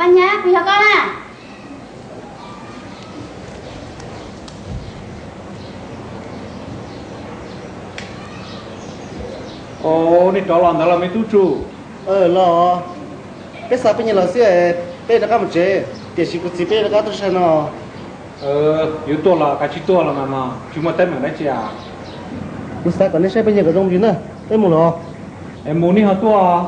Paj Nyab, kuv yog koj na. Os, nej rov los ntawd los me tub Tsu? Los, peb xa Paj Nyab los xwb, peb rov qab mus tsev, tiam sis kuv txiv peb rov qab tuaj saib no. Yuav tuaj los kav tsij tuaj los mas, tsis muaj teeb meem dab tsi. Kuv xav kom nej saib Paj Nyab kom zoo li na, peb mus los. Es mus nej ho tuaj.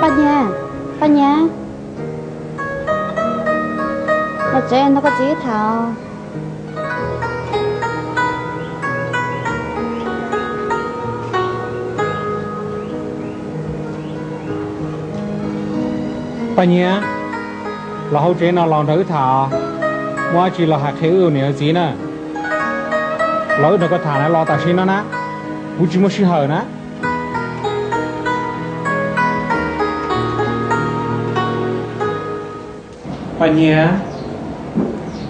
Paj Nyab, Paj Nyab, los tsev nrog koj txiv tham. Paj Nyab, los hauv tsev no los nrog wb tham, muaj dab tsi los hais qhia wb niam txiv na. Los wb nrog koj tham na, los tam sim no na, kuv tsis muaj sij hawm na. Paj Nyab,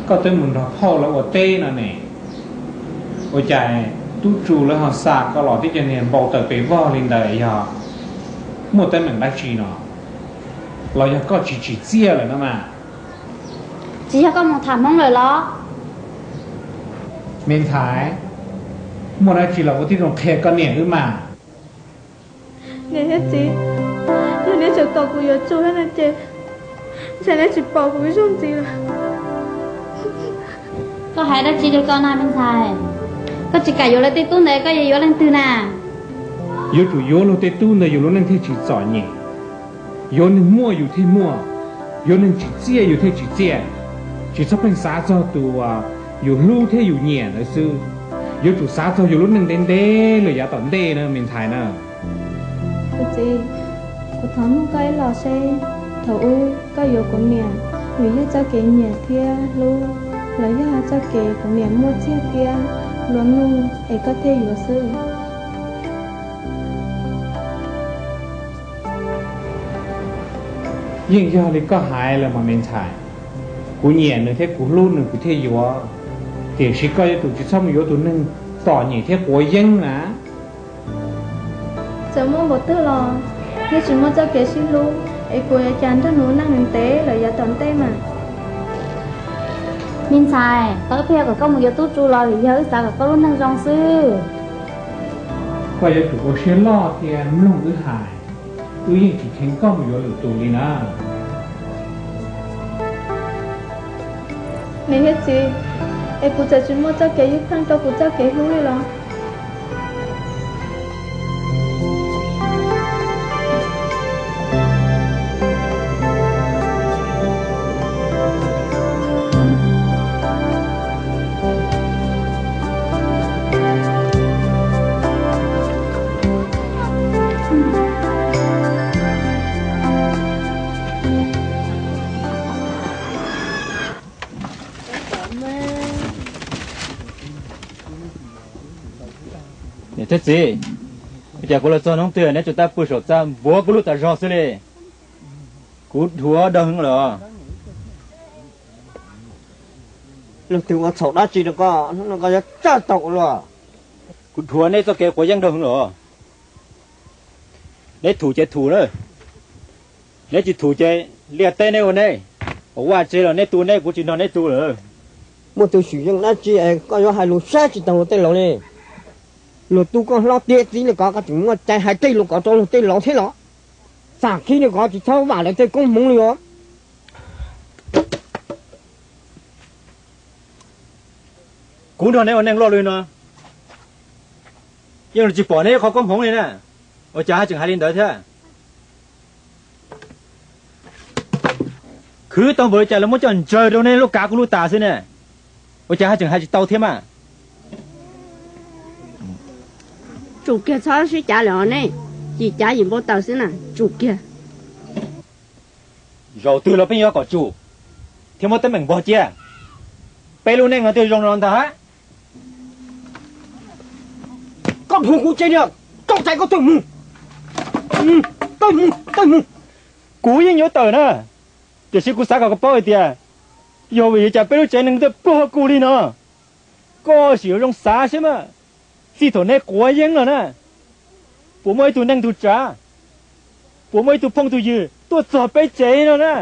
koj twb mus nrog phauj lawv ua teb no ne, ua cas tub Tsu lawv ho xa koj los tib co niag npau taws pes vog li ntawd, yog muaj teeb meem dab tsi no, los yog koj tsis tsim txiaj lawm no mas? Tsis yog koj mus tham Hmoob lawm los? Me ntxhais, muaj dab tsi los ua tib zoo qhia koj niam wb mas. Niam thiab txiv, yog neb tseem tos kuv yuav Tsu thiab no ces ntshe neb tsis pom kuv ib zaug ntxiv lawm. Koj hais dab tsi rau koj na me ntxhais? Koj tsis kam yuav luag tej tub ntawd koj yuav yuav leej twg na? Yuav tsum yuav luag tej tub ntawd yus lub neej thiaj tsis txom nyem. Yuav neeg muaj yus thiaj muaj, yuav neeg tsim txiaj yus thiaj tsim txiaj. Tsis txhob pheej xav txog tus uas yus hlub thiab yus nyiam ntawd xwb. Yuav tsum xav txog yus lub neej ntev ntev los yav tom ntej na me ntxhais na. Kuv txiv, kuv thov nug koj ib los seb, thaum ub koj yuav kuv niam, vim yog txoj kev nyiam thiab hlub, los yog txoj kev kuv niam muaj txiag thiab luag nuj es koj thiaj yuav xwb? Yeej yog li koj hais lawm mas me ntxhais. Kuv nyiam nws thiab kuv hlub nws kuv thiaj yuav. Tiam sis koj yuav tsum tsis txhob mus yuav tus neeg txom nyem thiab quav yeeb na. Txawm muaj npaum twg los yeej tsis muaj txoj kev sib hlub, es kuv yuav cas nrog nws ua neej ntev lawm yav tom ntej mas. Me ntxhais, tau wb pheej kom koj mus yuav tub Tsu los vim yog wb xav kom koj lub neej zoo xwb. Koj yuav tsum ua siab loj thiab mloog wb hais. Wb yeej tsis kheev koj mus yuav lwm tus li na. Niam thiab txiv, es kuv txawm tsis muaj txoj kev ywj pheej rau kuv txoj kev hlub li los? Niam thiab txiv, ua cas kuv los txog hnub twg neb tsuas tab pw saum txaj npuav kuv lub tas zog xwb li? Kuv dhuav dhau heev lawm. Leej twg ua txhaum dab tsi rau koj, hnub no koj yuav tsaj tau kuv luag. Kuv dhuav neb txoj kev quav yeeb dhau heev lawm. Neb thum ces thum na, neb tsis thum ces liaj teb neb ua neb. Ua vaj tse los neb tu neb, kuv tsis nrog neb tu lawm. Muaj tus xwm yeej dab tsi es koj yuav hais lus saib tsis taus luag tej laus li? Luag tu koj hlob tiav txiv li ko koj tseem muaj cai hais tej lus ko rau luag tej laus thiab los? Xam khib li ko tsis txhob vam lawv tej koob hmoov li os. Kuv nrog neb ua neej luaj li no, yeej tsis pom neb qhov koob hmoov li na, ua cas haj tseem hais li ntawd thiab? Khwv tau npaum li cas los muab coj ntsaws rau neb lub kav kuv lub tas xwb ne, ua cas haj tseem hais tsis tau thiab mas? Tsum kiag txhob sib cav lawm os nej, cim cav yim npau taws xwb na, tsum kiag. Zaum twg los peb yuav kom tsum thiab muab teeb meem npog cia. Peb lub neej no twb zoo no ntag. Koj pum kuv tsev li, txhob txais koj tuaj mus. Kuv yeej yuav tawm na, tiam sis kuv xav kom koj paub hais tias yog vim li cas peb lub tsev neeg thiaj pluag kuv li no. Koj sim yuav zoo xav seb mas, txij thaum neb quav yeeb los na, puas muaj ib tug neeg tus tsav, puas muaj ib tug phooj tus ywg tuaj txog peb tsev no na?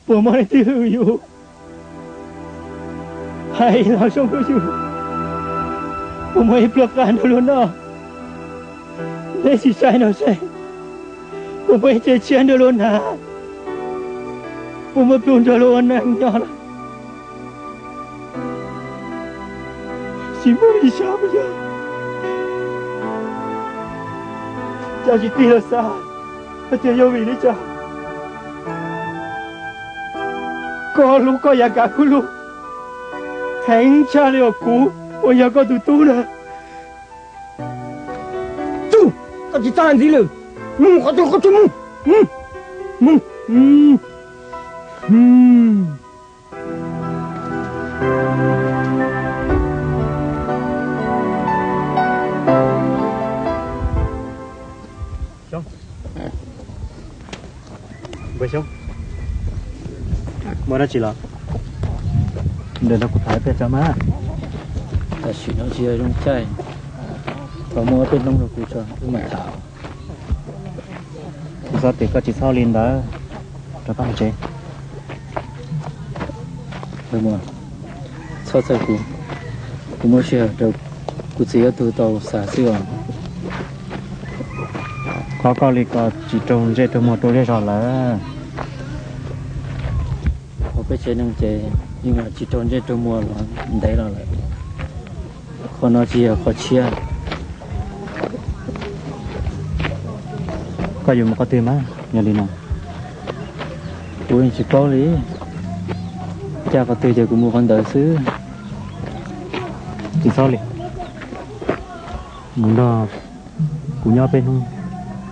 Puas muaj leej twg hwm yus, hais los zoo rau yus? Puas muaj ib pluag qab nrog luag noj? Neb sim saib no seb, puas muaj ib ce tshiab nrog luag hnav? Puas muaj pluag nrog luag ua neej nyob lawm? Tsis muaj ib sab puas yog? Cas tsis tig los xav hais tias yog vim li cas koj hlub koj yav kav kuv hlub heev tshaj li uas kuv uas yog koj tus tub na. Tub, koj tsis txhob hais ntxiv lawm. Mus qhov twg koj tsuas mus. Mus, mus. Npawg Xyoob, muaj dab tsi los? Ntawm no kuv tham peb tso mas. Tam sim no tsis yog zoo caij, thaum muaj ob peb hnub rau kuv tso wb mam tham. Kuv xav tias koj tsis txhob li ntawd, rov qab mus tsev. Txhob txhawj kuv, kuv muab sij hawm rau kuv txiv ob tug tau xav xwb os. Qhov koj li ko tsis raug ntsej raug muag rau zej zog lawm. Hauv peb tsev neeg ces yeej tsis raug ntsej raug muag los ntev los lawm. Qhov no tsis yog qhov tshiab. Koj yuav mus qhov twg mas yog li no? Kuv yeej tsis paub li. Cas qhov twg ces kuv mus qhov ntawd xwb. Tsis txhob li. Mus nrog kuv nyob peb hnub,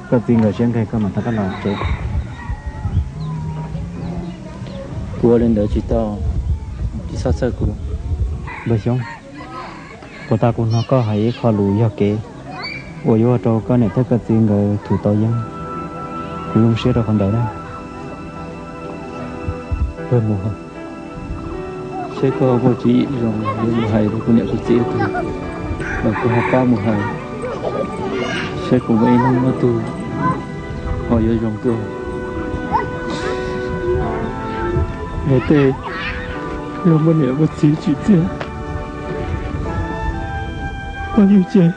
koj txiv nkawd siab nqig koj mam rov qab los tsev. Kuv ua li ntawd tsis tau, tsis txhob txhawj kuv. Npawg Xyoob, puag ta kuv hnov koj hais ib qho lus yog kev uas yuav ua rau koj niam thiab koj txiv nkawd thum tau yeeb. Kuv zoo siab rau qhov ntawd na. Koj mus, saib koj muaj tswv yim zoo yuav mus hais rau kuv niam kuv txiv tug, los kuv ho pab mus hais, saib puas muaj ib hnub muaj tug ho yuav zoo tuaj. Es tej yog muaj niam muaj txiv tsim txiaj, koj yug ces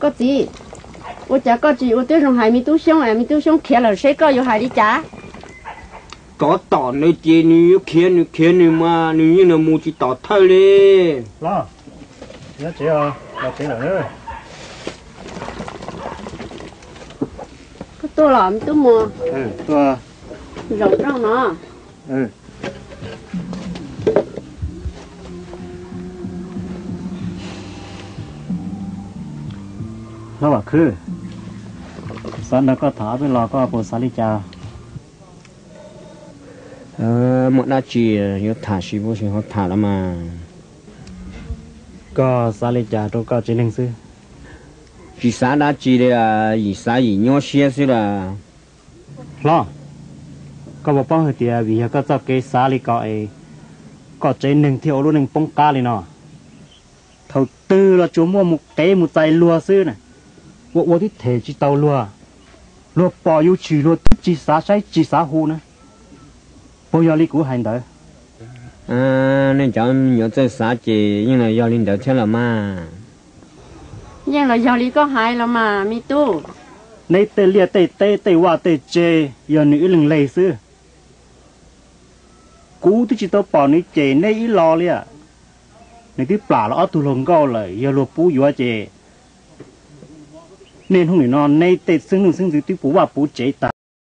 Koj txiv, ua cas koj tsis ua tib zoo hais me tub Xyoob es me tub Xyoob khiav lawm seb koj yuav hais li cas? Tab tom nws ces nws yuav khiav nws khiav nws mas nws yeej mus tsis tom thawj li. Los, nyob tsev, los tsev lawm. Koj tuaj los me tub Muas? Tuaj. Zaum nrooj no. Hlob Vam Khwb, xav nrog koj tham ob peb lo, koj puas xav li cas? Muaj dab tsi yuav tham sis puas sim ho tham los mas. Koj xav li cas rau koj tsev neeg xwb? Tsis xav dab tsi li, yim xav yim nyuaj siab xwb las. Hlob, koj puas paub hais tias vim yog koj txoj kev xav li ko es koj tsev neeg thiaj ua lub neej poob qab li no? Thaum twg los tsuas muaj mus qev mus txais luag xwb na, ua ua tib them tsis tau luag, luag pom yus tshwm luag twb tsis xav saib tsis xav hu na. Puas yog li kuv hais ntawd? Nej cov me nyuam txawj xav ces yeej los yog li ntawd thiab los mas. Yeej los yog li koj hais los mas me tub. Neb tej liaj tej teb tej vaj tej tsev yog nws ib leeg leg xwb. Kuv twb tsis tau pom nws cem neb ib lo li. Nws twb plam los ob tug hluas nkauj lawm, yog luag pub yuav ces niaj hnub nim no neb tej xeeb leej xeeb ntxwv twb puv vaj puv tsev tag.